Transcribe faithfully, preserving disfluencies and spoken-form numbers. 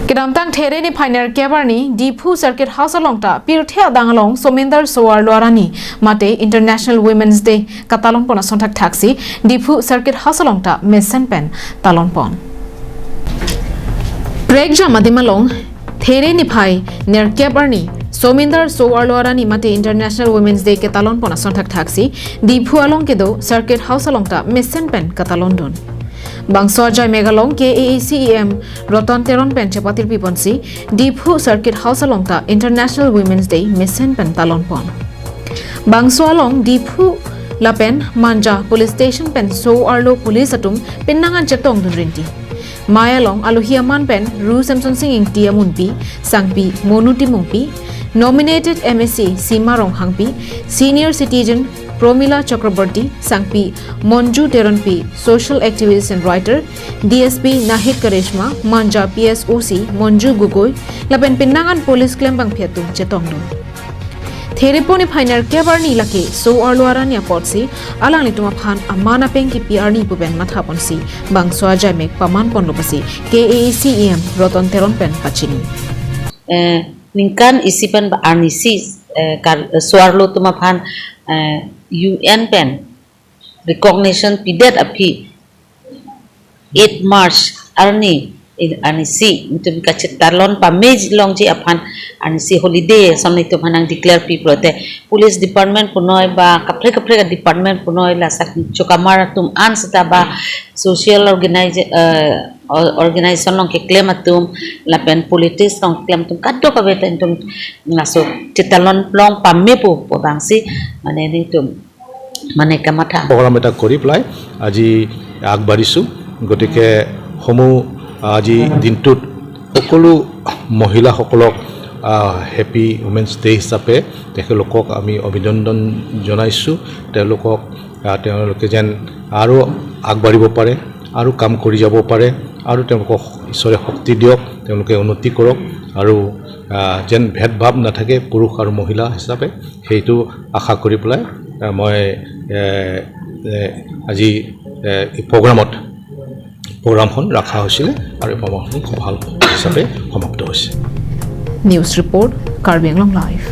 Kedamtang There niphai nerkep arni Diphu Circuit House along ta pirthe adang along Sominder So-arlo arni mate International Women's Day katalon pon ason thakthaksi Diphu Circuit House along ta mesen pen talon pon. Prekjam adim along There niphai nerkep arni Sominder So-arlo arni mate International Women's Day ketalon pon ason thakthaksi Diphu along kedo Circuit House along ta mesen pen katalon dun. Bangso ajai mek along K A A C E M Roton Teron pen chepatirpi ponsi Diphu Circuit House along ta International Women's Day mesen pen talon pon. Bangso along Diphu lapen Manja Police Station pen So-arlo police atum penang an chetong dun rinti. Mei along alohi aman pen Ru Semsonsing Ingti amunpi, sangpi Monu Timungpi, nominated M A C Sima Ronghangpi, senior citizen Promila Chakraborty, sangpi Monju Teronpi, social activist and writer, D S P Nahid Karishma, Manja P S O C Monju Gogoi, lapen penang an police klembangpi atum chetong dun. There niphai nerkep arni lake So-arlo arni apotsi alanglitum aphan aman apeng kipi arni pu pen matha ponsi bangso ajai mek paman ponlo pusi K A A C E M Roton Teron pen pachini. Eh, ningkan isi pen ba arnisi, eh, kar-, eh, So-arlo atum aphan, eh, U N pen recognition pidet aphi eight March arni, eh, arnisi itum kachetalon pame longji aphan arnisi holiday ason itum aphan nang declare pi pulote police department punoi ba kaprek kaprek department punoi laso achokamar atum an seta ba social organize, eh, or-, organization along keklem atum lapen politics along keklem atum kadokave ta itum laso chetalon long pame pu pu abangsi mane nelitum mane kamatha. Programme এটা কৰি পেলাই আজি আগবাঢ়িছোঁ। গতিকে সমূহ আজি দিনটোত সকলো মহিলাসকলক, আহ, হেপী উমেন্স ডে হিচাপে তেখেতলোকক আমি অভিনন্দন জনাইছোঁ। তেওঁলোকক, আহ, তেওঁলোকে যেন আৰু আগবাঢ়িব পাৰে, আৰু কাম কৰি যাব পাৰে, আৰু তেওঁলোকক ঈশ্বৰে শক্তি দিয়ক, তেওঁলোকে উন্নতি কৰক, আৰু, আহ, যেন ভেদভাৱ নাথাকে পুৰুষ আৰু মহিলা হিচাপে, সেইটো আশা কৰি পেলাই, আহ, মই, এ, এ, আজি, এ, এই প্ৰগ্ৰামত, প্ৰগ্ৰামখন ৰখা হৈছিলে আৰু এই প্ৰগ্ৰামখন খুব ভাল হিচাপে সমাপ্ত হৈছে। News report, Karbi Anglong Live.